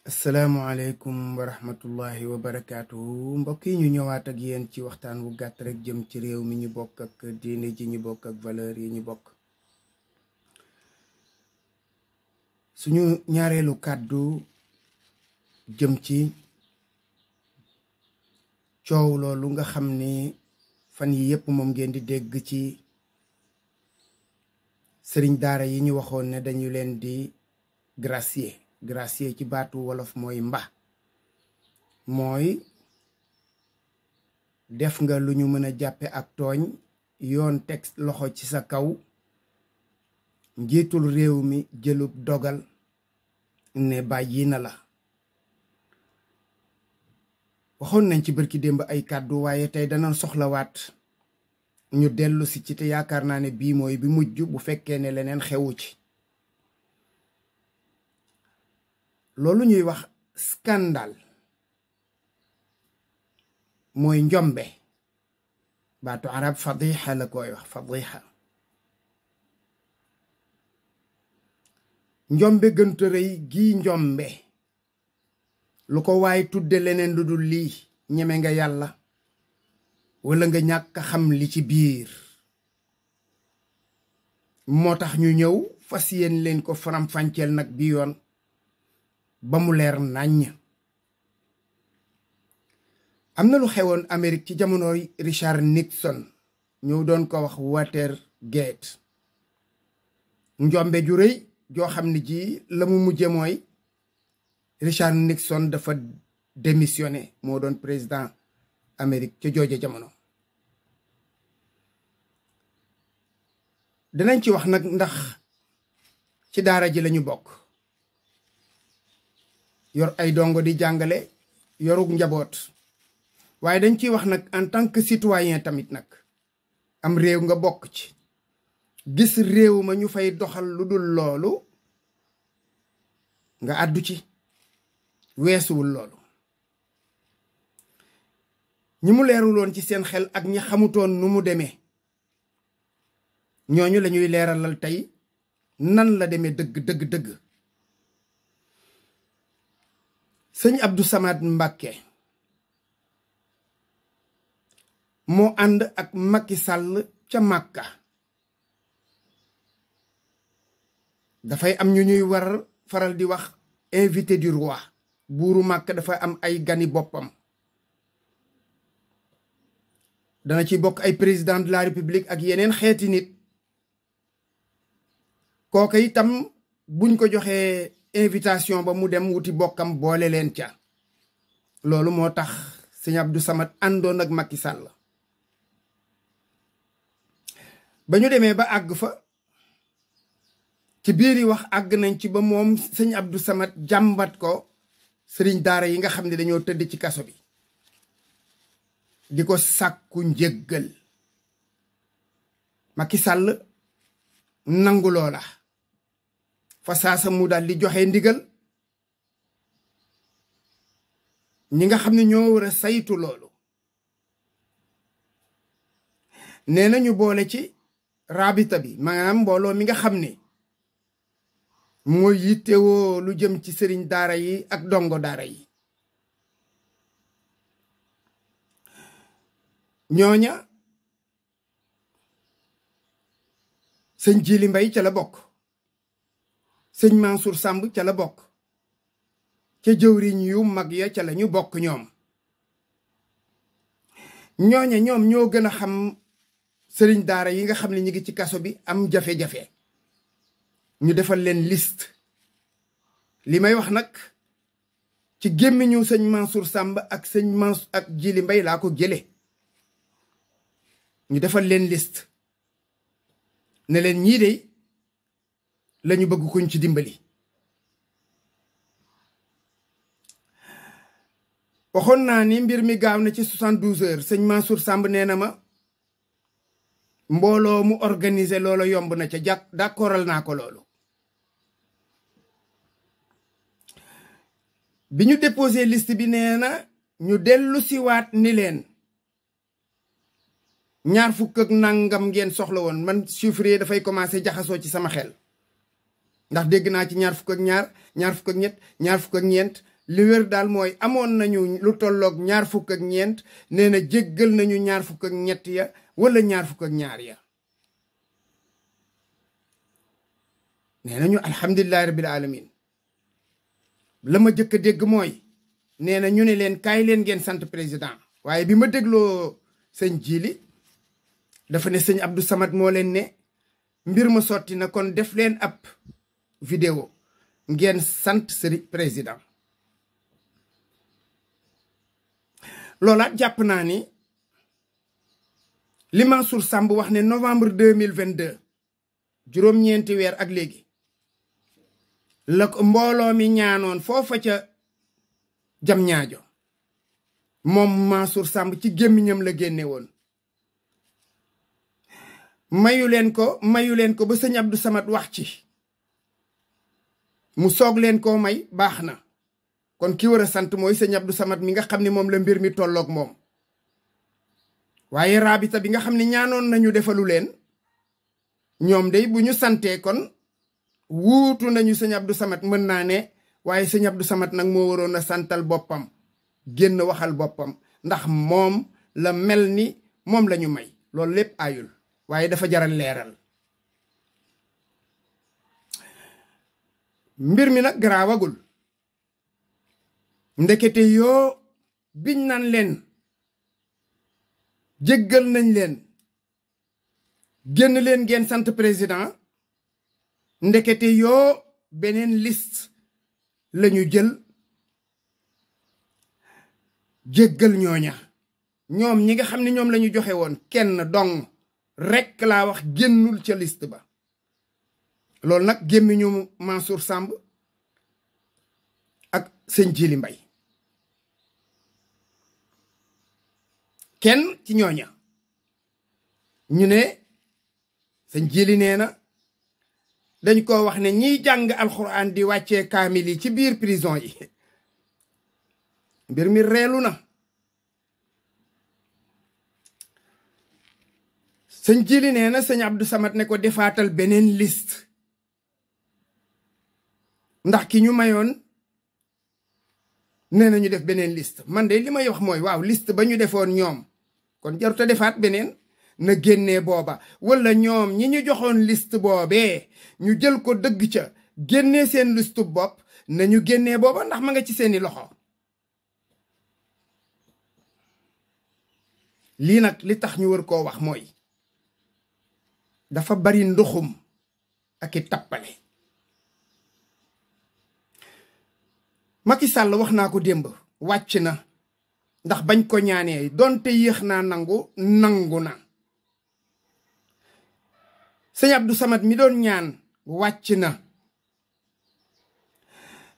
asalaamualeykum wa rahmatullahi wa barakaatuhu mbokk yi ñu ñëwaat ak yéen ci waxtaan wu gàtt rek jëm ci réew mi ñu bokk ak diine ji ñu bokk ak valeur yi ñu bokk. suñu ñaareelu kàddu jëm ci coow loolu nga xam ni fan yi yépp moom ngeen di dégg ci sëriñ daara yi ñu waxoon ne dañu leen di gracier ci baatu wolof mooy mooy def nga lu ñu mën a jàppe ak tooñ, yoon teg loxo ci sa kaw, njiitul réew mi jëlub dogal ne bàyyi na la. waxoon nañ ci bërki démb ay kàddu, waaye tey dana soxlawaat ñu dellu si ci te yaakaar naa ne bii mooy bi mujj bu fekkee ne leneen xewu ci. loolu ñuy wax scandale mooy njombe, baatu arab fadiha la koy wax, fadiha. njombe gënta rëy gii njombe, lu ko waay tudde leneen lu dul lii ñeme nga yàlla wala nga ñàkk xam li ci biir. moo tax ñu ñëw fas yéen leen ko faram-fàcceel nag bi yoon ba mu leer nàññ. am na lu xewoon Amérique ci jamonoy Richard Nixon, ñu doon ko wax Watergate. njombe ju rëy joo xam ne ji la mu mujje mooy Richard Nixon dafa démissionné, moo doon président Amérique ca jooje jamono. dinañ ci wax nag ndax ci daara ji lañu bokk, yor ay dongo di jàngale, yorug njaboot, waaye dañ ciy wax nag en tant que citoyen tamit nag. am réew nga bokk ci, gis réew ma ñu fay doxal lu dul loolu, nga àddu ci. weesuwul loolu. ñi mu leeruloon ci seen xel ak ñi xamutoon nu mu demee, ñooñu lañuy leeralal tey nan la demee dëgg. sëñ Abdou Samad Mbàkke moo ànd ak Macky Sall ca Màkka. dafay am ñu ñuy war faral di wax invité du roi. buuru Màkka dafa am ay gani boppam. dana ci bokk ay président de la république ak yeneen xeeti nit. kooka itam buñ ko joxee invitation ba mu dem wuti bokkam boole leen ca. loolu moo tax sëñ Abdou Samad àndoon ak Macky Sall. ba ñu demee ba àgg fa, ci biir yi wax àgg nañ ci ba moom sëñ Abdou Samad jàmbat ko sëriñ daara yi nga xam ne dañoo tëdd ci kaso bi, di ko sàkku njéggal. Macky Sall nangu loola fa saasa mu daal di joxe ndigal ñi nga xam ne ñoo war a saytu loolu. nee na ñu boole ci rabita bi, maanaam mbooloo mi nga xam ne mooy yittewoo lu jëm ci sëriñ daara yi ak dongo daara yi. ñooña sëñ Jili Mbay ca la bokk, sëñ Mansour Samb ca la bokk, ca jëwriñ yu mag ya ca la ñu bokk. ñooña ñoom ñoo gën a xam sëriñ daara yi nga xam ne ñi ngi ci kaso bi am jafe-jafe. ñu defal leen liste. li may wax nag ci gémmiñu sëñ Mansour Samb ak sëñ Mansour ak Jili Mbay laa ko jële. ñu defal leen liste ne leen ñii de lañu bëgg kuñ ci dimbali. waxoon naa ni mbir mi gaaw na ci 72 heures. sëñ Mansour Samb nee na ma mbooloo mu organiser loolu yomb na ca d'accordal naa ko loolu. bi ñu déposé liste bi nee na ñu dellu siwaat ni leen 20 ak nangam ngeen soxla woon. man chiffre dafay commencé jaxasoo ci sama xel, ndax dégg naa ci 22, 23, 24, li wér daal mooy amoon nañu lu tolloog 24 nee na jéggal nañu 23 ya wala 22 ya. nee nañu alhamdulilahi rabbil alamin. la ma jëkk a dégg mooy nee na ñu ne leen kaay leen ngeen sant président. waaye bi ma dégloo sëñ Jili dafa ne sëñ Abdou Samad moo leen ne mbir ma sotti na kon def leen ab vidéo ngeen sant sëriñ président. loolaat jàpp naa ni li Mansour Samb wax ne novembre 2022 juróom-ñeenti weer ak léegi la ko mbooloo mi ñaanoon foofa ca jam ñaajo moom Mansour Samb ci gémmiñam la génne woon. mayu leen ko ba sëñ Abdou Samad wax ci mu soog leen koo may baax na. kon ki war a sant mooy sëñ Abdou Samad mi nga xam ne moom la mbir mi tolloog moom. waaye rabita bi nga xam ne ñaanoon nañu defalu leen ñoom day bu ñu santee kon wuutu nañu sëñ Abdou Samad mën naa ne. waaye sëñ Abdou Samad nag moo waroon a santal boppam génn waxal boppam ndax moom la mel ni moom la ñu may loolu lépp ayul waaye dafa jaral leeral. mbir mi nag garaawagul. ndekete yoo biñ naan leen jéggal nañ leen génn leen ngeen sant président ndekete yoo beneen liste lañu jël jéggal ñooña. ñoom ñi nga xam ne ñoom lañu joxe woon kenn dong rekk laa wax génnul ca liste ba. loolu nag gémmiñu Mansour Samb ak sëñ Jili Mbay. kenn ci ñooña ñu ne sëñ Jili nee na dañ ko wax ne ñiy jàng alxuraan di wàccee kaamil yi ci biir prison yi mbir mi reelu na. sëñ Jili nee na sëñ Abdou Samad ne ko defaatal beneen liste ndax ki ñu mayoon nee na ñu def beneen liste. man de li may wax mooy waaw liste ba ñu defoon ñoom kon jaruta defaat beneen na génnee booba wala ñoom ñi ñu joxoon liste boobee ñu jël ko dëgg ca génnee seen liste bopp nañu génnee booba ndax ma nga ci seeni loxo. lii nag li tax ñu war koo wax mooy dafa bari nduxum ak i tappale. Macky Sall wax naa ko démb wàcc na ndax bañ ko ñaanee donte yéex naa nangu na. sëñ Abdou Samad mi doon ñaan wàcc na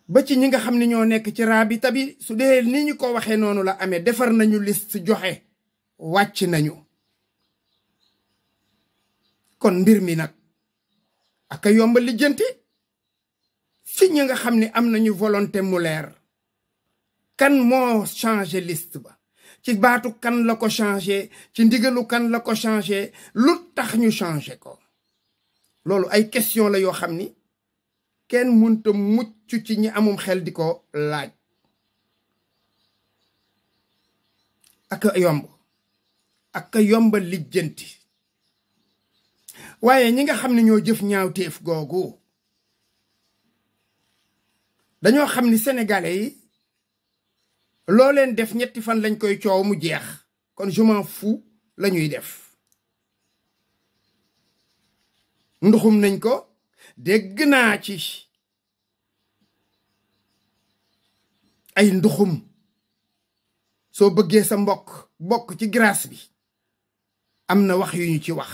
ba ci ñi nga xam ne ñoo nekk ci rabita bi su dee ni ñu ko waxee noonu la amee defar nañu liste joxe wàcc nañu. kon mbir mi nag aka yomba lijjanti fi ñi nga xam ne am nañu volonté mu leer. kan moo changé liste ba ci baatu kan la ko changé ci ndigalu kan la ko changé lu tax ñu changé ko. loolu ay question la yoo xam ni kenn mënta mucc ci ñi amum xel di ko laaj. aka yomba lijjanti. waaye ñi nga xam ne ñoo jëf ñaawteef googu dañoo xam ni sénégalais yi loo leen def ñetti fan lañ koy coow mu jeex kon je m'en fous la ñuy def. nduxum nañ ko dégg naa ci ay nduxum soo bëggee sa mbokk bokk ci grâce bi am na wax yu ñu ci wax.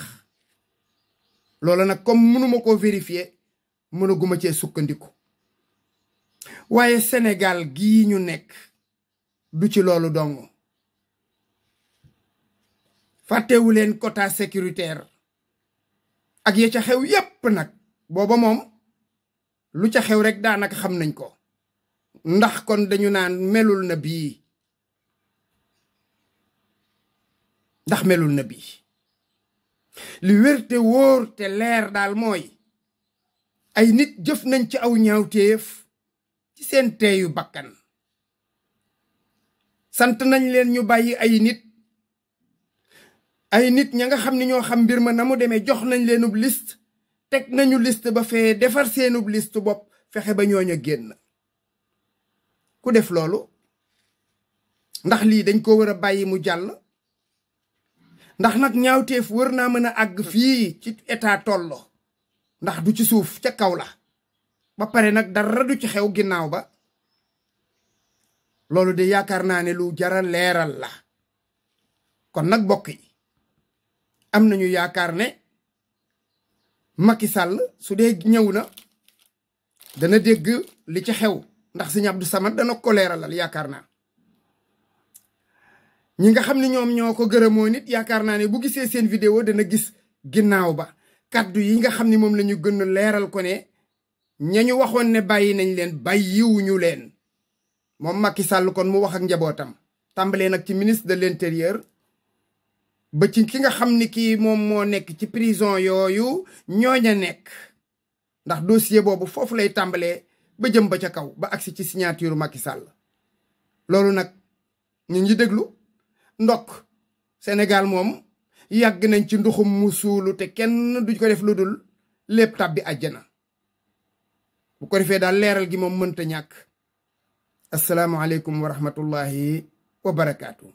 loola nag comme mënuma koo vérifier mënaguma cee sukkandiku. waaye Sénégal gii ñu nekk du ci loolu dong. fàttewu leen quota sécuritaire ak ya ca xew yépp nag booba moom lu ca xew rek daanaka xam nañ ko ndax kon dañu naan melul na bii ndax melul na bii. li wér te wóor te leer daal mooy ay nit jëf nañ ci aw ñaawteef ci seen teeyu bakkan sant nañ leen ñu bàyyi ay nit ña nga xam ni ñoo xam mbir ma na mu demee jox nañ leenub liste teg nañu liste ba fee defar seenub liste bopp fexe ba ñooña génn ku def loolu ndax lii dañ ko war a bàyyi mu jàll ndax nag ñaawteef wër naa mën a àgg fii ci état tollo ndax du ci suuf ca kaw la ba pare nag dara du ci xew ginnaaw ba loolu de yaakaar naa ne lu jara leeral la kon nag bokk yi am nañu yaakaar ne Macky Sall su dee ñëw na dana dégg li ci xew ndax Sëñ Abdou Samad dana ko leeralal yaakaar naa ñi nga xam ne ñoom ñoo ko gërëmoo nit yaakaar naa ne bu gisee seen vidéo dana gis ginnaaw ba kaddu yi nga xam ne moom la ñu gën a leeral ko ne ñañu waxoon ne bàyyi nañ leen bàyyiwuñu leen moom Macky Sall kon mu wax ak njabootam tàmbalee nag ci ministre de l'intérieur ba ci ki nga xam ni kii moom moo nekk ci prison yooyu ñooña nekk ndax dossier boobu foofu lay tàmbalee ba jëm ba ca kaw ba agsi ci signature Macky Sall loolu nag ñu ngi déglu ndokk Sénégal moom yàgg nañ ci nduxum mu suulu te kenn duñ ko def lu dul lépp tàbbi àjjana bu ko defee daal leeral gi moom mënta ñàkk assalaamu aleykum wa rahmatullahi wa barakaatu